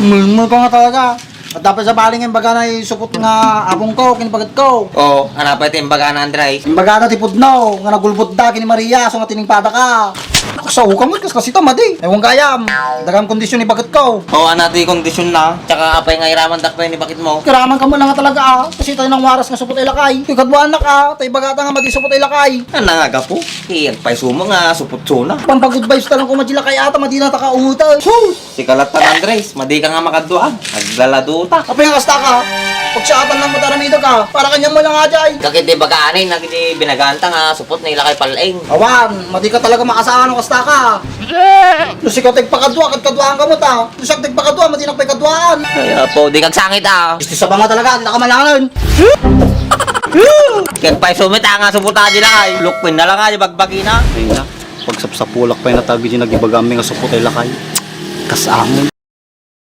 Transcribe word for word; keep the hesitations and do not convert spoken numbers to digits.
Mulmul ka nga talaga. Adda pay sabali nga imbagana ti supot nga apongko ken bagetko. O, ania pay ti imbagana, Andres? Imbagana ti pudno nga nagulbodda ken ni Maria, isu nga tiningpadaka. Nakasaoka met, kas kasita, madi. Ewan gayam. Dagam kondisyon ni bagetko. O, ania ti kondisyon na? Tsaka apay nga iramandak pay ni bagetmo? Iraman ka met nga talaga, a. Kasita ti nangwaras nga supot ay lakay. Ti kaduaannak, a. Ta ibagata nga madi supot ay lakay. Ania nga gapu? Ket pay isu met nga supot isuna. Pampag-advise ta lang koma di lakay a, ta madi nata kaungotan. Sus! Sika latta, Andres, madi ka nga makadua. Naglaladuta. Apay nga kasta ka? Pagsaatan lang met ti aramidek, a. Para kaniam met lang, a, jay. Ket ti ibaga, anay, dagiti binaganta nga supot ni lakay pal-eng. Awan, madi ka talaga makasaan no kasta ka. No sika ti agpakadua, ket kaduaan ka met, a. No siak ti agpakadua, madi nak pay kaduaan. Ay, apo, dika agsangit, a. Isti sabang nga talaga, adda ka malangen. Ket pay isu met nga supot a di lakay. Lukpen na lang a di bagbagina. Ay na, pagsapsapulak pay nata dagiti nagibagami nga supot ay lakay. Kas-am.